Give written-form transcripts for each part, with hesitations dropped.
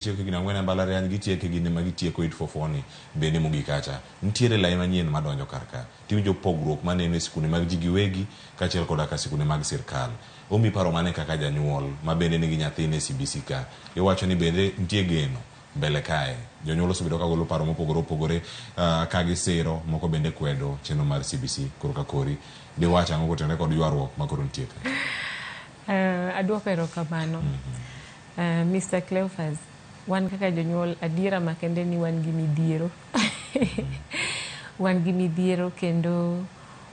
Gitieko higni 4 e mbalariany, gitieko higni ma gitieko 844 ni bende mogik kacha. Nitiere lai manyien madonjo kar ka. Tiwinjo pogruok maneno e sikunde mag ji giwegi kaachiel koda ka sikunde mag sirkal. Omiyi paro mane kaka janyuol ma bende nigi nyathine e CBC ka? Iwacho ni bende nitie geno mbele kae. Jonyuol osebedo ka golo paro mopogore opogore ka gisiro, moko bende kwedo chenro mar CBC koro ka kori. Diwach ang'o kotenore kod ywaruok ma koro nitie ka? Aduoko erokamano. Mr. Cleophas, wan kaka jonyuol adiera makende ni wan gi midhiero. Wan gi midhiero kendo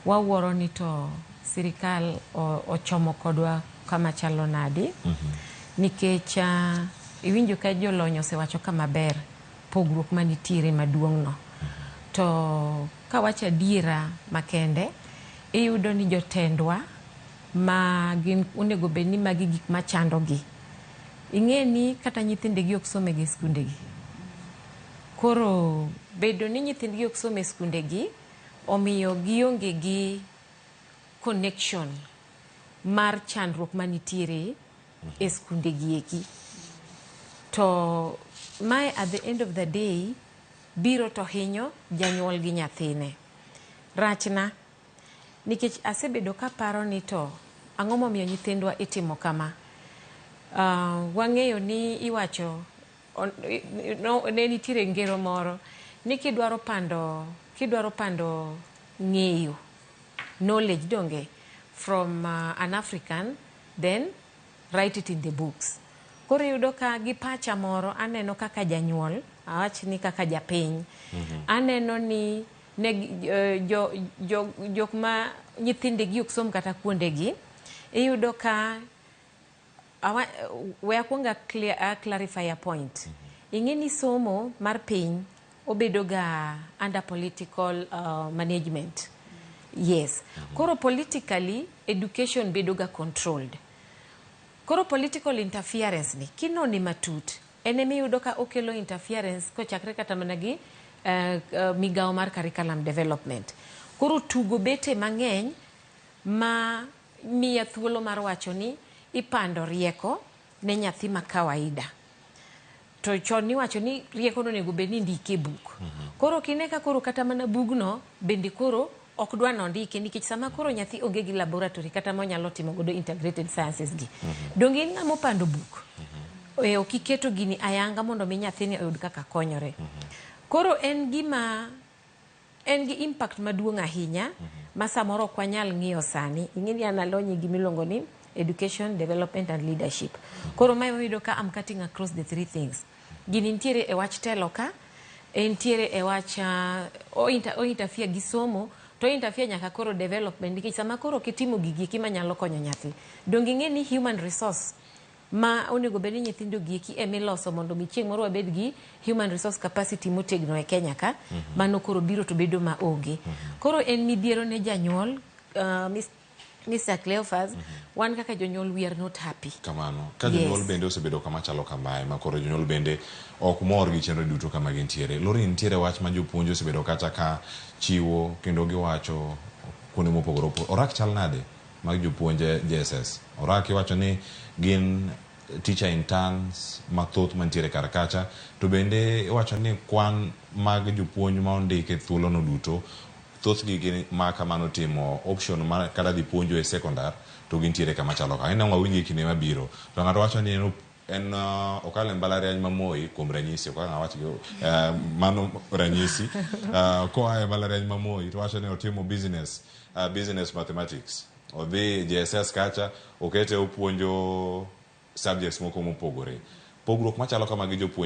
wawuoro ni to sirikal ochomo kodwa kama chalo nadi. Nikech iwinjo ka jolony osewacho ka maber pogruok manitiere maduong' no. To kawacho adiera makende, iyudo ni jotendwa ma gin onego bed ni magi gik machando gi. Ing'e ni kata nyithindegi ok som e skunde gi. Koro bedo ni nyithindgi ok som e skunde gi omiyo gionge gi connection mar chandruok manitiere e skunde gi eki. To mae at the end of the day biro to hinyo janyuol gi nyathine. Rachna nikech asebedo kaparo ni to ang'o momiyo nyithindwa itimo kama. Wang'eyo ni iwacho no, ne nitiere ngero moro ni kidwaro pando ng'eyo, knowledge donge, from an African, then write it in the books. Koro iyudo ka gi pacha moro aneno kaka janyuol, awach ni kaka japiny, aneno ni ne jo, jo, jok ma nyithindegi ok som kata kuondegi, iyudo ka we akwong a clear, a clarify a point. Ing'e ni somo mar piny obedo ga under political management. Yes. Koro politically education bedo ga controlled. Koro political interference ni kinone matut en emiyudo ka okelo interference kochakre kata mana gi migawo mar curriculum development. Koro tugo bete mang'eny ma miya thuolo mar wacho ni ipando rieko ne nyathi ma kawaida. To chon niwacho ni rieko no onego bed ni indike e buk. Koro kine ka koro kata mana bugno bende koro ok dwa nondike, nikech sama koro nyathi onge gi laboratory kata monyalo timo godo integrated sciences gi. Donge in ng'ama opando buk? E, ok iketo gini ayanga mondo mi nyathini oyud kaka konyore. Koro en gima en gi impact maduong' ahinya ma samoro ok wanyal ng'iyo sani. Ing'e ni an alony e gimiluongo ni education, development and leadership. Koro mae wayudo ka I'm cutting across the three things. Gini nitiere e wach telo ka, entiere e wach o interfere gi somo, to interfere nyaka koro development, nikech sama koro ok itimo gigi eki manyalo konyo nyathi. Donge ing'e ni human resource ma onego bed ni nyithindo gi eki emiloso mondo mi chieng' moro wabed gi human resource capacity motegno e Kenya ka, mano koro biro to bedo ma onge. Koro en midhiero ne janyuol, Mr. Cleophas, wan kaka jonyuol we are not happy. Kamano ka jonyuol bende osebedo kama chalo kamae, ma koro jonyuol bende ok mor gi chenro duto kama gintiere. Lorin, nitiere wach ma jopuonj osebedo kacha ka chiwo kendo giwacho kuonde mopogore opogore. Orak chal nade mag jopuonj JSS? Orak iwacho ni gin teacher interns mathoth mantiere kar kacha, to bende iwacho ni kwan mag jopuonj ma ondik e thuolono duto, thothgi gin ma kamano timo option ma kata dhi puonjo e sekondar to gintiere kama chalo kama. Ineno wawinji e kinde mabiro to ng'ato wacho ni en okalo e mbalariany ma Moi kuom ranyisi, ok ang' awach gi mano ranyisi, koa e mbalariany ma Moi to wacho ni otimo business mathematics, odhi JSS kacha okete opuonjo subjects moko mopogore. Pogruok machalo kama gi jopuonj.